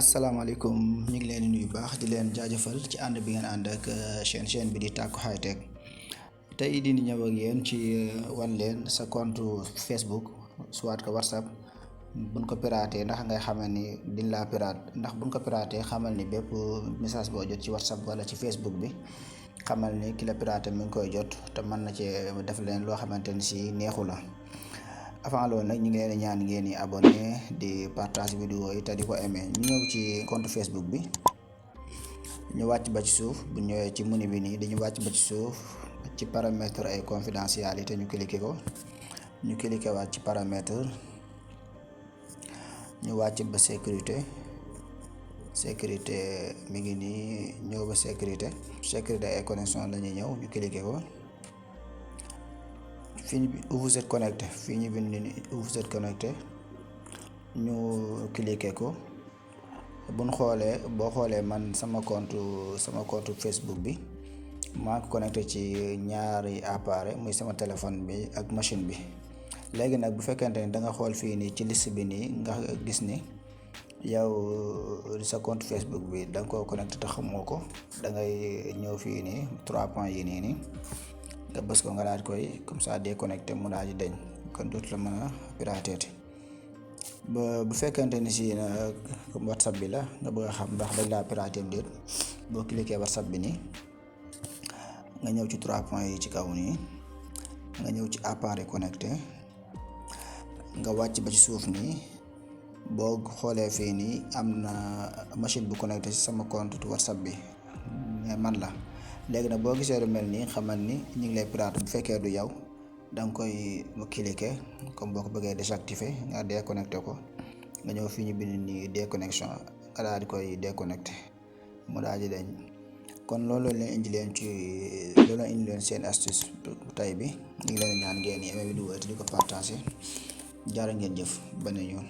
asalaamaaleykum ñu ngi leen di nuyu baax di leen jaajëfal ci ànd bi ngeen ànd ak chaîne bi di Tacko High Tech tey di ñëw ak yéen ci wan leen sa compte Facebook soit que WhatsApp buñ ko piraté ndax ngay xamal ni diñ laa pirate ndax buñ ko piraté xamal ni bépp message boo jot ci WhatsApp wala ci Facebook bi xamal ni ki la piraté mi ngi koy jot te mën na ci def leen loo xamante ni si neexu la. Avant loolu nag ñu ngi leen di ñaan ngeen di abonné di partage vidéo yi te di ko aimé ñu ñëw ci compte Facebook bi ñu wàcc ba ci suuf bu ñëwee ci menu bi nii dañu wàcc ba ci suuf ci paramètre ay confidentialité ñu cliqué ko ñu cliqué waat ci paramètre ñu wàcc ba sécurité mi ngi nii ñëw ba sécurité ay connexion la ñuy ñëw ñu cliqué ko. fii où vous êtes connecté fii ñu bind ni où vous êtes connecté ñu cliquer ko buñ xoolee boo xoolee man sama compte Facebook bi maa ko connecté ci ñaari appareil muy sama téléphone bi ak machine bi. léegi nag bu fekkente ni da nga xool fii nii ci liste bi nii nga gis ni yow sa compte Facebook bi da nga ko connecté te xamoo ko da ngay ñëw fii nii 3 points yi nii nga bës ko nga daal koy comme ça déconnecté mu daal di deñ kon dootu la mën a pirateeti ba bu fekkente ni si comme WhatsApp bi la nga bëgg a xam ndax dañ laa pirateem déet boo cliqué WhatsApp bi nii nga ñëw ci 3 points yi ci kaw nii nga ñëw ci appareil connecté nga wàcc ba ci suuf nii boo xoolee fii nii am na machine bu connecté ci sama compte WhatsApp bi man la. léegi nag boo gisee lu mel nii xamal ni ñu ngi lay pirate bu fekkee du yow da nga koy cliquer comme boo ko bëggee désactiver nga déconnecté ko nga ñëw fii ñu bind nii déconnexion nga daal di koy déconnecté mu daal di dañ kon loolu leen indi leen seen astuce tay bi ñu ngi leen ñaan ngeen aimé vidéo te di ko partager jërë ngeen jëf beneen yoon.